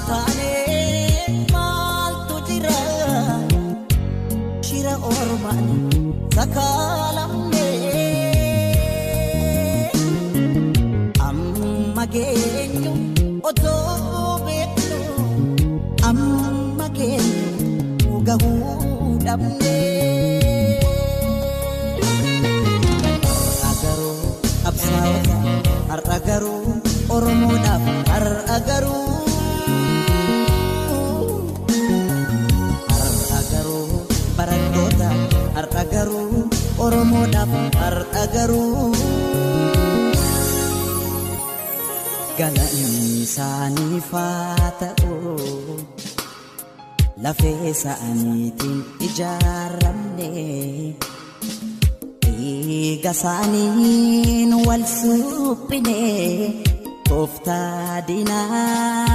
Taane maaltu jira shira ormaan sakaalamne amma geenyu otoo beeknu amma geenyu gahuu dhabne. Har'a garuu qabsaa'ota, har'a garuu Oromoodhaaf, har'a garuu. Har'a garuu barattoota, har'a garuu Oromoodhaaf, har'a garuu. Galanni isaaniif haa ta'u, lafee isaaniitiin ijaaramne, dhiiga isaaniin wal suphine, tooftaa diinaa